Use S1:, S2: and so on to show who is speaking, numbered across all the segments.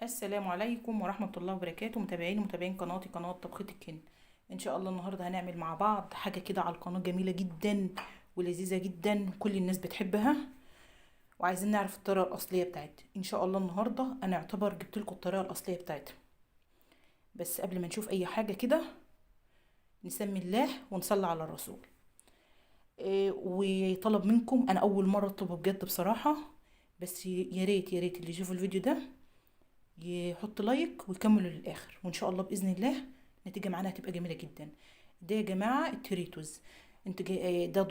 S1: السلام عليكم ورحمة الله وبركاته. متابعين ومتابعين قناتي، قناة طبخة الكن. ان شاء الله النهاردة هنعمل مع بعض حاجة كده على القناة جميلة جدا ولذيذة جدا، كل الناس بتحبها، وعايزين نعرف الطريقة الأصلية بتاعتها. ان شاء الله النهاردة انا اعتبر جبت لكم الطريقة الأصلية بتاعتها، بس قبل ما نشوف اي حاجة كده نسمي الله ونصلي على الرسول. وطلب منكم، انا اول مرة اطلبه بجد بصراحة، بس يا ريت يا ريت اللي يشوف الفيديو ده يحط like ويكملوا للاخر، وان شاء الله باذن الله النتيجة معانا هتبقى جميلة جدا. ده يا جماعة التريتوز، انت جاي ده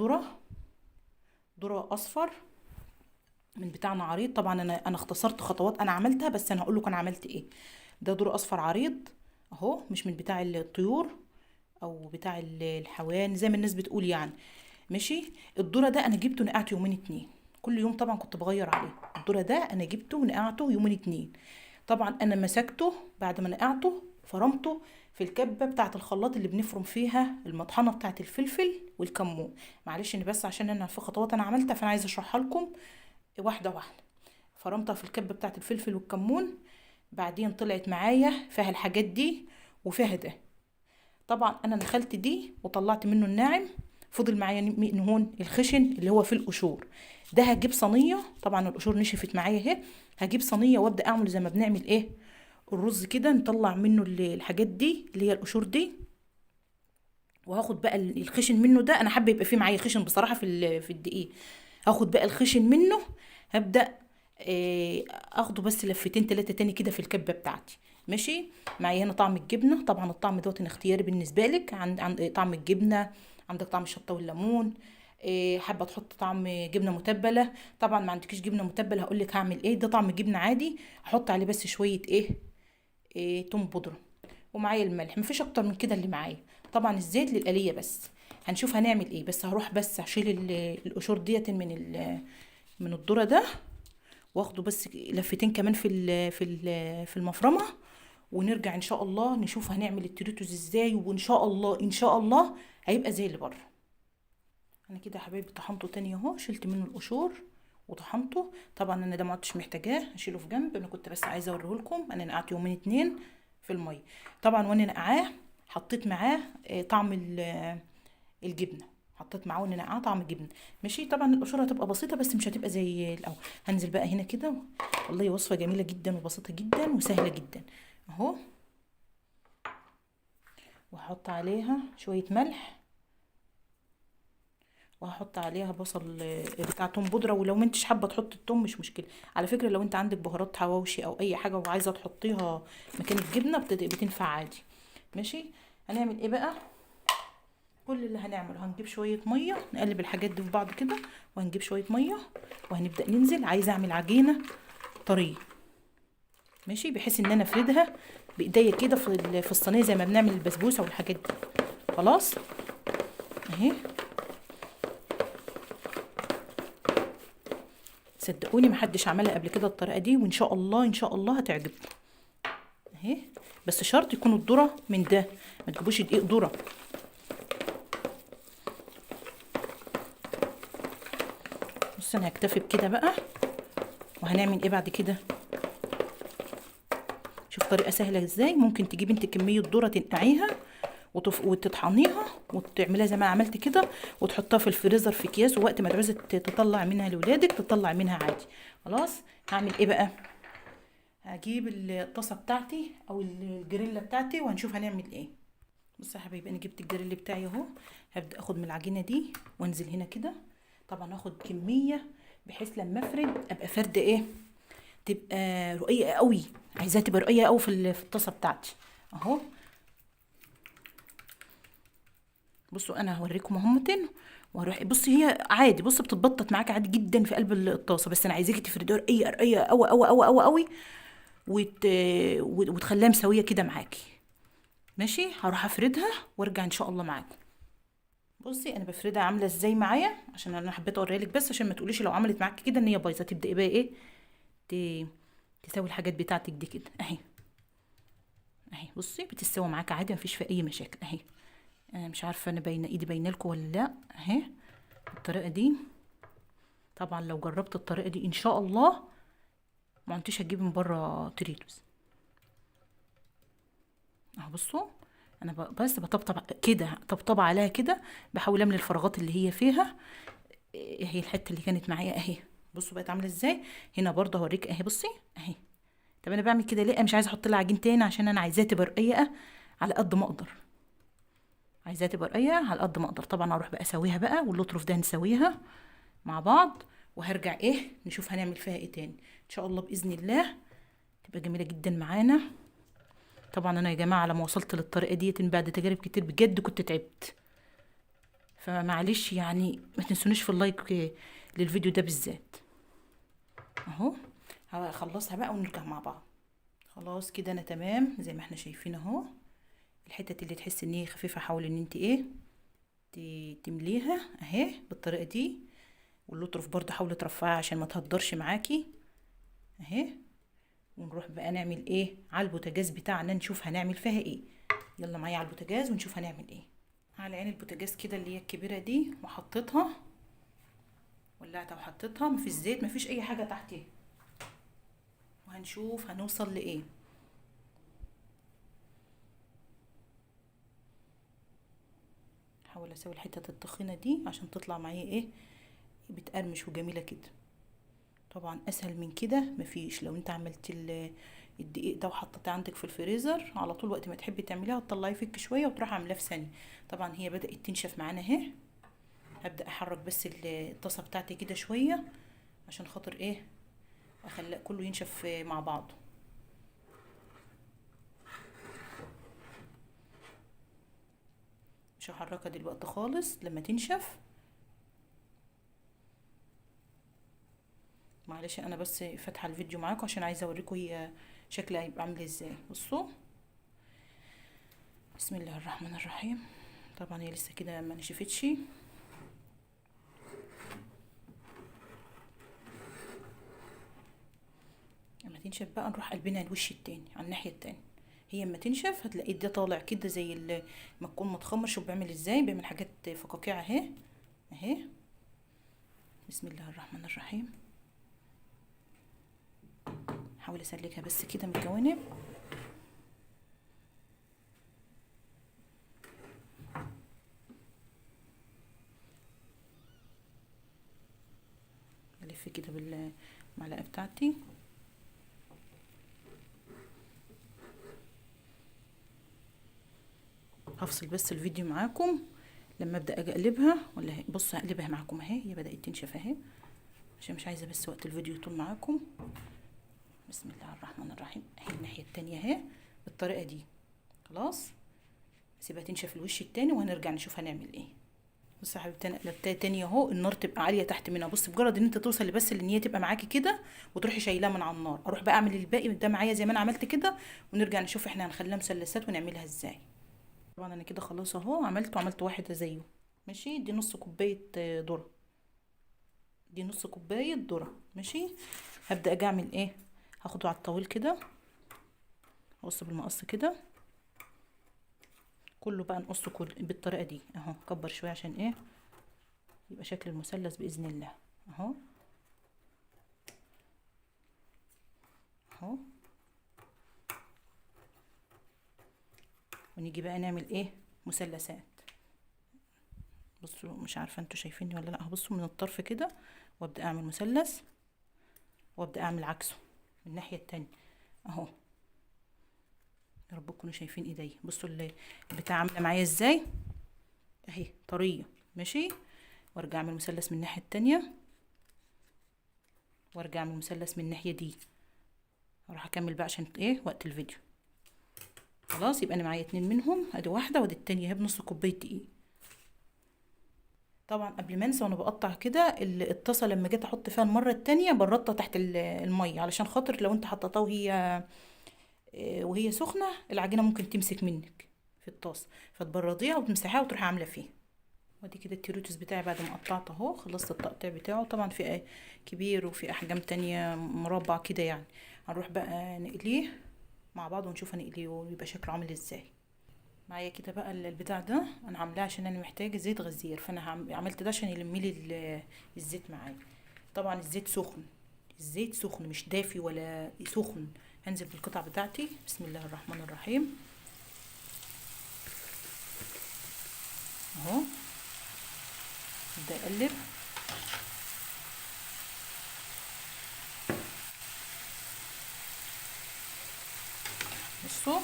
S1: ذره اصفر من بتاعنا عريض. طبعا انا اختصرت خطوات انا عملتها، بس انا هقول لكم انا عملت ايه. ده ذره اصفر عريض اهو، مش من بتاع الطيور او بتاع الحوان زي ما الناس بتقول يعني، ماشي. الذرة ده انا جبته نقعته يومين اتنين، كل يوم طبعا كنت بغير عليه. الذرة ده انا جبته ونقعته يومين اتنين، طبعا انا مسكته بعد ما نقعته فرمته في الكبه بتاعه الخلاط اللي بنفرم فيها المطحنه بتاعه الفلفل والكمون. معلش ان بس عشان انا في خطوات انا عملتها فانا عايزه اشرحها لكم واحدة واحدة. فرمتها في الكبه بتاعه الفلفل والكمون، بعدين طلعت معايا فيها الحاجات دي وفيها ده. طبعا انا نخلت دي وطلعت منه الناعم، فضل معايا من هون الخشن اللي هو في القشور ده. هجيب صينية، طبعا القشور نشفت معايا اهي، هجيب صينية وابدا اعمل زي ما بنعمل ايه الرز كده، نطلع منه الحاجات دي اللي هي القشور دي، وهاخد بقى الخشن منه ده. انا حابة يبقى فيه معايا خشن بصراحة في الدقيق. هاخد بقى الخشن منه، هبدا اخده بس لفتين تلاتة تاني كده في الكبه بتاعتي، ماشي. معايا هنا طعم الجبنة، طبعا الطعم دوت اختياري بالنسبة لك، عند طعم الجبنة، عندك طعم الشطه والليمون، حابة تحط طعم جبنه متبله. طبعا ما عندكيش جبنه متبله هقول لك هعمل ايه. ده طعم جبنه عادي، احط عليه بس شوية ايه توم بودره، ومعايا الملح، مفيش اكتر من كده اللي معايا. طبعا الزيت للقليه بس، هنشوف هنعمل ايه. بس هروح بس اشيل القشور ديت من الذرة ده، واخده بس لفتين كمان في المفرمه، ونرجع ان شاء الله نشوف هنعمل التريتوز ازاي، وان شاء الله ان شاء الله هيبقى زي اللي بره. انا كده يا حبايبي طحنته تاني اهو، شلت منه القشور وطحنته. طبعا انا ده ما عدتش محتاجاه، هشيله في جنب، انا كنت بس عايزه اوريه لكم. انا نقعته يومين اتنين في المية. طبعا وانا نقعاه حطيت معاه طعم الجبنة، حطيت معاه وانا نقعاه طعم الجبنة، ماشي. طبعا القشور هتبقى بسيطة بس مش هتبقى زي الاول. هنزل بقى هنا كده، والله وصفه جميلة جدا وبسيطة جدا وسهلة جدا اهو. وهحط عليها شوية ملح، وهحط عليها بصل بتاع توم بودره، ولو ما انتش حابة تحط التوم مش مشكلة. على فكرة لو انت عندك بهارات حواوشي او اي حاجة وعايزه تحطيها مكان الجبنة بتنفع عادي، ماشي. هنعمل ايه بقى؟ كل اللي هنعمله هنجيب شوية مية، نقلب الحاجات دي في بعض كده، وهنجيب شوية مية وهنبدا ننزل. عايزه اعمل عجينه طرية، ماشي، بحيث ان انا افردها بايديا كده في الصينية زي ما بنعمل البسبوسه والحاجات دي. خلاص اهي، صدقوني محدش عملها قبل كده الطريقة دي، وان شاء الله ان شاء الله هتعجبكم اهي. بس شرط يكون الذرة من ده، ما تجيبوش دقيق ذره. بص انا هكتفي بكده بقى. وهنعمل ايه بعد كده؟ شوف طريقه سهلة ازاي. ممكن تجيب انت كمية ذره تنقعيها وتطحنيها وتعمليها زي ما عملت كده، وتحطها في الفريزر في اكياس، ووقت ما تعوزي تطلع منها لولادك تطلع منها عادي. خلاص هعمل ايه بقى؟ هجيب الطاسه بتاعتي او الجريلا بتاعتي وهنشوف هنعمل ايه. بصوا يا حبايبي انا جبت الجريل بتاعي اهو، هبدا اخد من العجينة دي وانزل هنا كده. طبعا هاخد كمية بحيث لما افرد ابقى فرده ايه، تبقى رقيقه قوي، عايزاها تبقى رقيقه قوي في الطاسه بتاعتي اهو. بصوا انا هوريكم اهمتين وهروح. بصي هي عادي، بصي بتتبطط معاك عادي جدا في قلب الطاسه، بس انا عايزاكي تفرديها رقيقه رقيقه قوي قوي قوي قوي قوي، وتخليها مسويه كده معاكي، ماشي. هروح افردها وارجع ان شاء الله معاكم. بصي انا بفردها عامله ازاي معايا، عشان انا حبيت اوريها لك بس عشان ما تقوليش لو عملت معاكي كده ان هي بايظة. تبداي بقى ايه، تساوي الحاجات بتاعتك دي كده اهي اهي. بصي بتستوي معاك عادي، مفيش فيها اي مشاكل اهي. انا مش عارفه انا باينة ايدي باينة لكم ولا لا اهي بالطريقة دي. طبعا لو جربت الطريقة دي ان شاء الله ما انتش هتجيبي من بره تريتوز. اهو بصوا انا بس بطبطب كده، طبطبة عليها كده، بحاول املي الفراغات اللي هي فيها. اهي الحتة اللي كانت معايا اهي، بصوا بقت عامله ازاي. هنا برضه هوريك اهي، بصي اهي. طب انا بعمل كده ليه؟ مش عايزه احط لها عجين تاني عشان انا عايزاها تبقى رقيقه على قد ما اقدر، عايزاها تبقى رقيقه على قد ما اقدر. طبعا هروح بقى اسويها بقى، واللطرف ده نسويها مع بعض، وهرجع ايه نشوف هنعمل فيها ايه تاني ان شاء الله باذن الله. تبقى جميلة جدا معانا. طبعا انا يا جماعة لما وصلت للطريقة ديت بعد تجارب كتير بجد كنت تعبت، فمعلش يعني ما تنسونيش في ال like للفيديو ده بالذات. اهو هخلصها بقى ونرجع مع بعض. خلاص كده انا تمام زي ما احنا شايفين اهو. الحتت اللي تحس ان هي خفيفة حاولي ان انت ايه تمليها اهي بالطريقة دي، واللطرف برضه حاولي ترفعها عشان ما تهدرش معاكي اهي. ونروح بقى نعمل ايه على البوتاجاز بتاعنا، نشوف هنعمل فيها ايه. يلا معايا على البوتاجاز ونشوف هنعمل ايه. على عين البوتاجاز كده اللي هي الكبيرة دي، وحطيتها، ولعتها وحطيتها، مفيش زيت مفيش اي حاجة تحتيها، وهنشوف هنوصل لايه. هحاول اسوي الحتة التخينه دي عشان تطلع معايا ايه بتقرمش وجميلة كده. طبعا اسهل من كده مفيش. لو انت عملت الدقيق ده وحطيتيه عندك في الفريزر على طول وقت ما تحبي تعمليها تطلعيه فك شوية وتروحي عاملاه في ثانية. طبعا هي بدات تنشف معانا اهي. هبدا احرك بس الطاسه بتاعتي كده شوية عشان خاطر ايه اخلي كله ينشف مع بعضه. مش هحركها دلوقتي خالص لما تنشف، معلش انا بس فاتحة الفيديو معاكم عشان عايزه اوريكم هي شكلها هيبقى عامل ازاي. بصوا بسم الله الرحمن الرحيم. طبعا هي لسه كده ما نشفتش. لما تنشف بقى نروح قلبنا الوش التاني على الناحية التانية. هي اما تنشف هتلاقي ده طالع كده زي ما تكون متخمر. شوف بيعمل ازاي، بيعمل حاجات فقاقيع اهي اهي. بسم الله الرحمن الرحيم. احاول اسلكها بس كده من الجوانب. الف كده بالمعلقه بتاعتي. هفصل بس الفيديو معاكم لما ابدا اجي اقلبها، ولا بصوا هقلبها معاكم اهي. هي بدات تنشف اهي عشان مش عايزه بس وقت الفيديو يطول معاكم. بسم الله الرحمن الرحيم. اهي الناحية التانية اهي بالطريقة دي. خلاص سيبها تنشف الوش التاني وهنرجع نشوف هنعمل ايه. بصوا يا حبيبتي انا قلبتها تاني اهو. النار تبقى عالية تحت منها. بصي بمجرد ان انت توصل بس ان هي تبقى معاكي كده وتروحي شايلاها من على النار. اروح بقى اعمل الباقي ده معايا زي ما انا عملت كده، ونرجع نشوف احنا هنخليها مثلثات ونعملها ازاي. طبعا انا كده خلاص اهو عملت واحدة زيه ماشي. دي نص كوباية ذره، دي نص كوباية ذره ماشي. هبدا اجي اعمل ايه، هاخده على الطويل كده، اقص بالمقص كده كله بقى، نقصه كل بالطريقة دي اهو. كبر شوية عشان ايه يبقى شكل المثلث باذن الله اهو اهو. ونيجي بقى نعمل ايه مثلثات. بصوا مش عارفه انتوا شايفيني ولا لا. بصوا من الطرف كده وابدا اعمل مثلث، وابدا اعمل عكسه من الناحية التانية اهو. يا رب تكونوا شايفين ايديا. بصوا البتاع عامله معايا ازاي اهي، طرية ماشي. وارجع اعمل مثلث من الناحية التانية، وارجع اعمل مثلث من الناحية دي. اروح اكمل بقى عشان ايه وقت الفيديو. خلاص يبقى انا معايا اتنين منهم، ادي واحدة وادي التانية اهي بنص كوباية دقيق. طبعا قبل ما انسى وانا بقطع كده الطاسه لما جيت احط فيها المرة التانية بردتها تحت المية علشان خاطر لو انت حطيتها وهي سخنة العجينة ممكن تمسك منك في الطاسه، فتبرديها وتمسحيها وتروحي عامله فيها. وادي كده التيروتوس بتاعي بعد ما قطعته اهو، خلصت التقطيع بتاعه. طبعا في كبير وفي احجام تانية مربع كده يعني. هنروح بقى نقليه مع بعض ونشوف هنقليه ويبقى شكله عامل ازاي. معايا كده بقى البتاع ده انا عاملاه عشان انا محتاجه زيت غزير، فانا عملت ده عشان يلم لي الزيت معايا. طبعا الزيت سخن، الزيت سخن مش دافي ولا سخن. هنزل بالقطع بتاعتي. بسم الله الرحمن الرحيم. اهو. ابدا اقلب. بصوا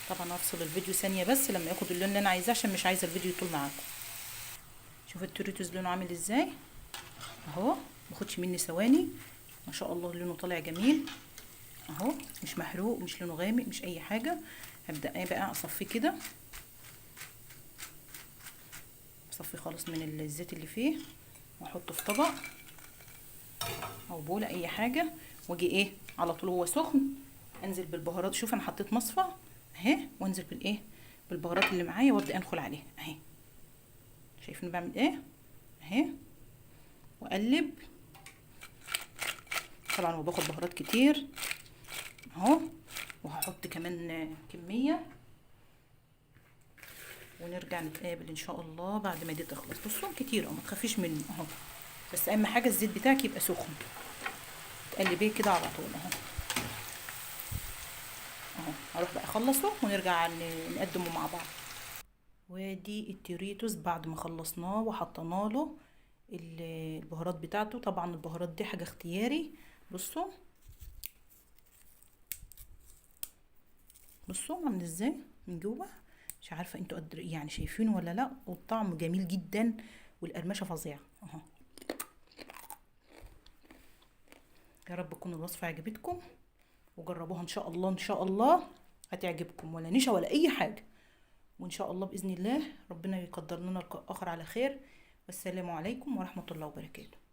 S1: طبعا هفصل الفيديو ثانية بس لما ياخد اللون اللي انا عايزاه، عشان مش عايزه الفيديو يطول معاكم. شوفوا التوريتوس لونه عامل ازاي اهو، ماخدش مني ثواني ما شاء الله، لونه طالع جميل اهو، مش محروق، مش لونه غامق، مش اي حاجة. هبدا ايه بقى، اصفيه كده، اصفيه خالص من الزيت اللي فيه، واحطه في طبق او بوله اي حاجة، واجي ايه على طول هو سخن انزل بالبهارات. شوف انا حطيت مصفى اهي، وانزل بالايه بالبهارات اللي معايا، وابدا انخل عليها اهي. شايفين بعمل ايه اهي، واقلب. طبعا هو باخد بهارات كتير اهو، وهحط كمان كمية، ونرجع نتقابل ان شاء الله بعد ما دي تخلص. بصوا كتير اهو، ما تخافيش منه اهو، بس اهم حاجة الزيت بتاعك يبقى سخن، تقلبيه كده على طول اهو اهو. هروح بقى اخلصه ونرجع نقدمه مع بعض. وادي التوريتوس بعد ما خلصناه وحطينا له البهارات بتاعته. طبعا البهارات دي حاجة اختياري. بصوا بصوا عامل ازاي من جوه، مش عارفه انتوا قدر يعني شايفينه ولا لا، والطعم جميل جدا والقرمشه فظيعة اهو. يا رب تكون الوصفة عجبتكم وجربوها ان شاء الله، ان شاء الله هتعجبكم، ولا نشا ولا اي حاجة. وان شاء الله باذن الله ربنا يقدر لنا لقاء اخر على خير. والسلام عليكم ورحمة الله وبركاته.